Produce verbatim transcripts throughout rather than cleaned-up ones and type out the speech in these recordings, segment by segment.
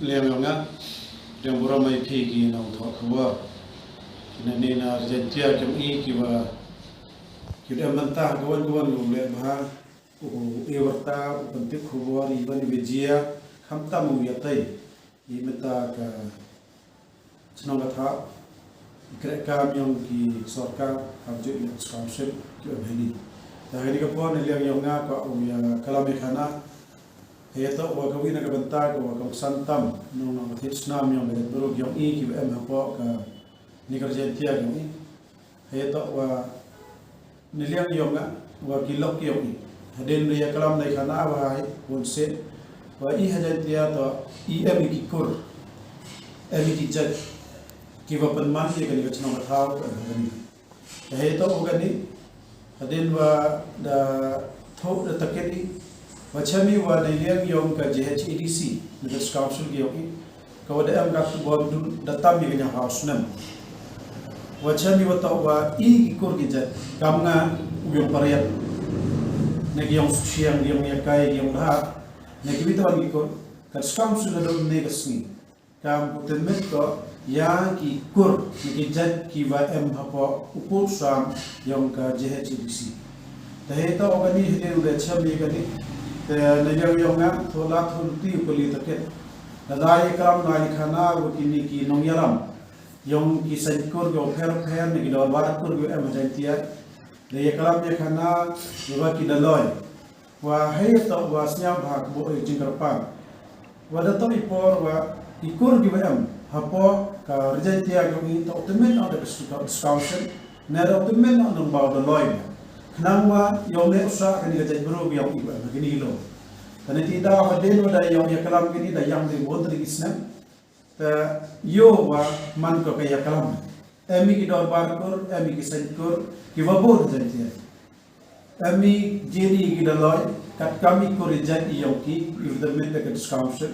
Liang yong nga, liang burom ai phi ki nongthoh khubor. Kine ne na Jaintia jong i kiwa, kiwa em bynta ha kawon kawon u leh bha, u e warta, u pyntip khubor, i wan i bejia, khamtam u yatei. I mynta ka chnong ka thaw, i kreh kam yong ki sorkar, ha kajooh i Council, ki em hini. Da hini ka por ne liang yong nga ka u ya kalam i khana, hei to wa ka wi na ka bynta ka wa ka san tam, nong nong ka thit snam yong ka bru yong i ki wa em hapoh ka ni ka Jaintia yong i. Hei to wa ni liang yong nga, wa ki lok yong i. Hadien ri ya kalam dai khana wa hai, won se, wa i ha Jaintia to, i em i ki kur, em i ki jait, ki wa pynman i ka ni ka chnong ka thaw, ka em ha ni. Hei to wa ka ni, hadien wa da tho da takit i, wa chami wa ni liang yong ka J H A D C, ni ka Council ki yong i, ka wa da em ka tu bom dun da tam i ka nya haus nem. Wa chami wa to wa i ki kur ki jait, kam nga u yong pariat. Ne ki yong Suchiang, ki yong Yakai, ki yong Dhar. Ne ki wi to wa ki kur, ka Council da dum ne ka sngi. Kam ku tymmet ko, ya ki kur, ne ki jait ki wa em hapoh u pud sam yong ka J H A D C. Te hei to wa ka ni hei u da chami ka ni, te na yong yong nga, tho la tho ti u pali takit. Da la ya kalam na i khana wa ki ni ki nong yalam. Yong ki saiñ kur ki wa pher pher ne ki dorbar kur ki wa em ha Jaintia. Da ya kalam ya khana, ki wa ki daloi. Wa hei to wa sñiaw bha ka bo i jingkyrpad. Wa da to i por wa i kur ki wa em. Hapoh ka ri Jaintia ki wa i to tymmet na da ka Council. Ne da tymmet na nong baw daloi. Khnang wa yong ne u sa ka ni ka jait bru ki yong i wa em. Ki ni lo. Ka ni ti da hadien wa da yong ya kalam ki ni da yang di won tri ki snem. Te yow wa man ko ka ya kalam. Em i ki dorbar kur, em i ki saiñ kur, ki wa bun Jaintia. Em i jeni ki daloi, kat kam i kur i jait i yong ki, i wa tymmet da ka Council.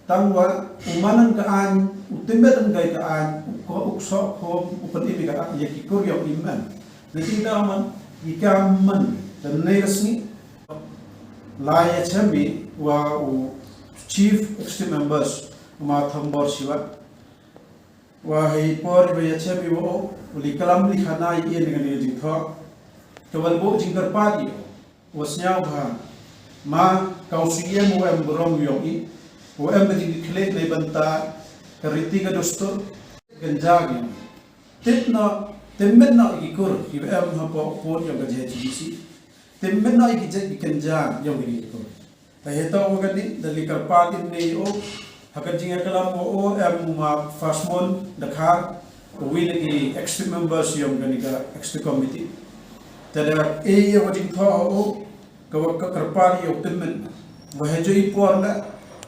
Tang wa, u man ka aiñ, u tymmet ka aiñ, u ko u so ko, u pan i ka aiñ, ya ki kur yong i man. Na ti da man, i kam man, da ne ka sngi. La ya chami, wa u Chief Executive Members, Ma Thombor Shiwat. Wa hei por i wa ya chami wa o, u li kalam li khana i en ngan i jingthoh. Ka wa bo jingkyrpad i, wa sñiaw bha, ma, ka u siem wa em burom yong i, wa em ka jingkhleh na i bynta, ka riti ka dustur, ka jagi. Tip na, tymmet na i ki kur, i wa em hapoh pud yong ka J H A D C. Tymmet na i ki jait ki kynja yong i ki kur. Te hei to wa ka ni, da li kyrpad i ne o, ha ka jingkalam wa o, em Ma Fasmon Dkhar, u wi na ki executive members yong ka ni ka executive committee. Te da e ya wa jingthoh o, ka wa ka kyrpad i o tymmet. Wa hei jo i por da,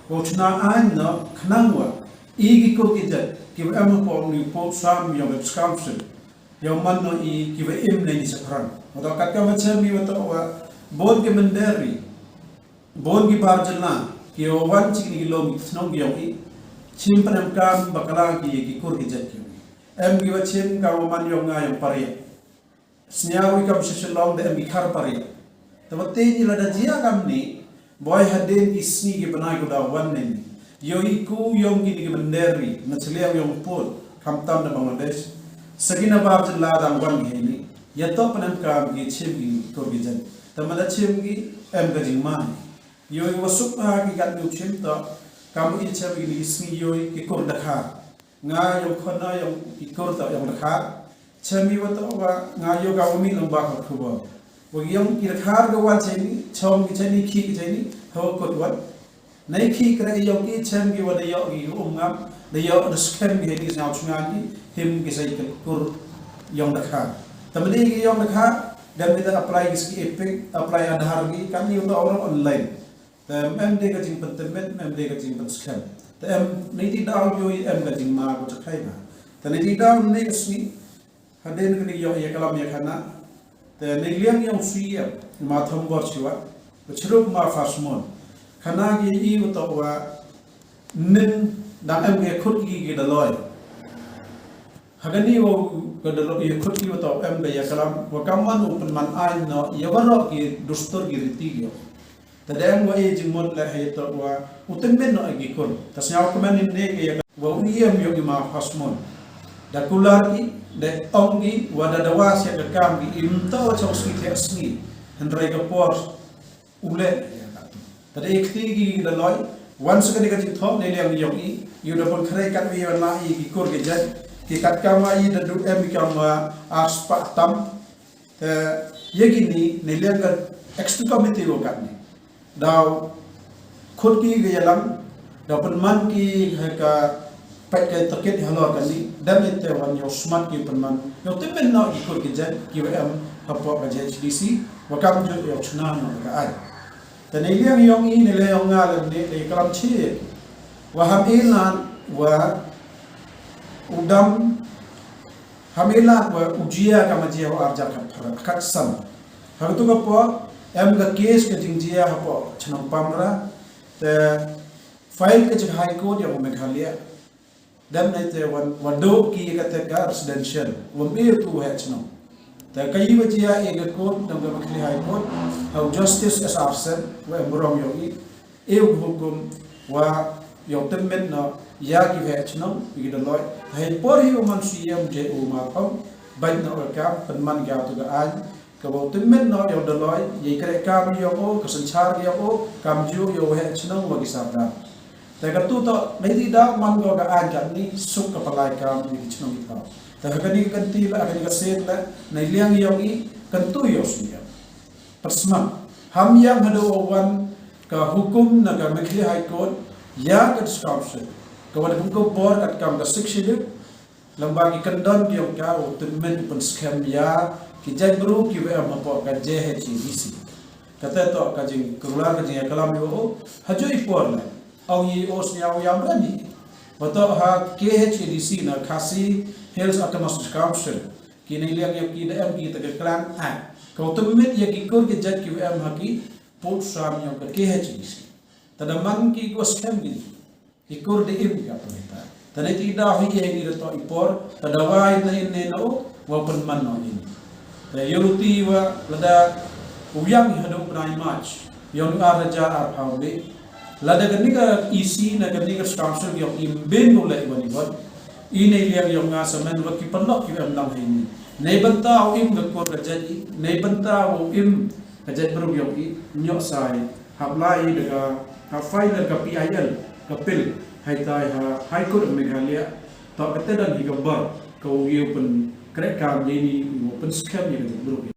wa u chna aiñ na, khnang wa, i ki kur ki jait, ki wa em hapoh ni pud sam yong ka Council. Yow man no i ki wa im ne ni sa phrang. Wa to kat ka ma chami wa to wa, bun ki mynder ri. Bun ki bar jylla, ki wa wan chi ni ki lum ki thnong ki yong i. Chim pan em kam bakla ki ki kur ki jait ki yong i. Em ki wa chim ka wa man yong nga yong pariat. Sñiaw i kam shi Shillong da em ki khar pariat. Te wa te ni la da jia kam ni, boi hadien ki sngi ki bnai ku da wan ne ni. Yow i ku yong ki ni ki mynder ri, na chiliang yong pud, khamtam da Bangladesh. Sa ki na bar jylla dang wan ki hei ni. Ya to pan em kam ki chim ki kur ki jait. Te ma da chim ki, em ka jingma. Yow i wa suk ha ki kat ni u chim to, kam i chim ki ni ki sngi yow i ki kur Dkhar. Nga yong khon na yong ki kur to yong Dkhar. Chami wa to wa nga yow ka wa mi long ba ka khubor. Wa yong ki Dkhar ka wan chani, chong ki chani, khi ki chani, ha wa kut wan. Nei khi kra yong ki cham ki wa da yoh ki um ngam, da yoh da skhem ki hei ki sñiaw chungan ki, him ki sai ki kur yong Dkhar. Te ma dei ki yong Dkhar, da mi da apply ki ski EPIC, apply Aadhaar ki, kan ni wa to orang online. Te em de ka jingpyntymmet, em de ka jingpynskhem. Te em, nei ti daw yow i em ka jingma ko chakhai na. Te nei ti daw nei ka sngi, hadien ka ni yoh ya kalam ya khana. Te nei liang yong sui em, Ma Thombor Shiwat. Wa chrup Ma Fasmon. Khana ki i wa to wa nin dang em ki khut ki ki daloi. Ha ka ni wa ka daloi ya khut ki wa to em ka ya kalam. Wa kam man u pynman aiñ no, ya wa ro ki dustur ki riti ki. Te dang wa i jingmut leh ha ïa to wa u tymmen noh ïa ki kur. Te sngewkmen ne ne ïa ka wa u ïem ïong i ma Hasmon. Da kular ki, da ong ki, wa da dawa sia ka kam ki, im to wa chong sngi thiah sngi. Hynrei ka por u leh ïa ka. Te da i kti ki da loi, wan sa ka dei ka jingthok ne liang ïong i, ïa u da pun khrei kat wi wan la i ki kur ki jait, ki kat kam wa i da du em i kam wa ar spah tam. Te ïa kini ne liang ka executive committee wa kat ni. Daw khut ki ka ïalang, daw pynman ki ha ka peit ka takit halor kani, dang ite wan ïoh smat ki pynman, ïoh tymmen noh ki kur ki jait ki wa em hapoh ka J H D C, wa kam ju ïoh chna noh ka ai. Te ne liang ïong i ne liang ïong nga lem ne, ne kalam chi, wa ham ilan, wa u dam, ham ilan, wa u jia ka ma jia wa arja kat phra, kat san. Ha ka tu ka por, em ka case ka jingjia hapoh chnong Pamra, te file ka jing High Court ïa u Meghalaya. Dang ne te wan, wan do ki ka te ka residential, wan bi tu he chnong. Te ka i wa jia e ka court, dang ka Meghalaya High Court, ha u Justice S R Sen, wa em rong ïong i, e u hukum, wa ïong tymmen noh, ïa ki he chnong, i ki da loi. Te he por hi u man si ïa u je u ma pam, bain noh ka kam, pynman ka tu ka ain, ka wa u tymmen noh ïa u da loi, ïa i kre kam ïa u, ka synchar ïa u, kam ju ïa u he chnong wa ki sardar. Te ka tu to, nei ti da man ko ka ain ka ni, suk ka palai kam ni ki chnong ki thaw. Te ha ka ni ka kynti la, ha ka ni ka sen la, nei liang ïong i, kan tu ïong si ïa. Persma, ham ïang ha da wan ka hukum na ka Meghalaya High Court, ïa ka District Council, ka wa da bun ko bor kat kam ka Sixth Schedule, lamba ki kyndon ki ong ka u tymmen u pynskhem ïa ki jait bru ki wa em hapoh ka J H A D C. Kata to ka jingkular ka jingïakalam ïa u ha ju i por ne. Ong i o sñiaw ïa mrani. Wa to ha K H A D C na Khasi Hills Autonomous Council. Ki ne liang ïa ki da em ki ta ka klan a. Ka u tymmen ïa ki kur ki jait ki wa em ha ki put sam ïa ka K H A D C. Ta da man ki ko skhem ki. Ki kur di im ka pynta. Ta ne ti da hi ïa ni da to i por, ta da wai na in ne no, wa pynman no in. Ta ïa ruti wa lada u ïang i hadu bnai March, ïong ar hajar ar phaw be. Lada ka ni ka E C na ka ni ka council ïong im bin u leh wa ni wan. I ne liang ïong nga sa men wa ki pynlok ki em lang hi ni. Nei bynta u im ka kur ka jait i, nei bynta u im ka jait bru ïong i, ñiok sai. Hap lai da ka, ka final ka P I L, ka pil, hai tai ha High Court of Meghalaya, to ka te dan hi ka bar, ka u ïew pyn kre kam ye ni, u pynskhem ye ka jait bru.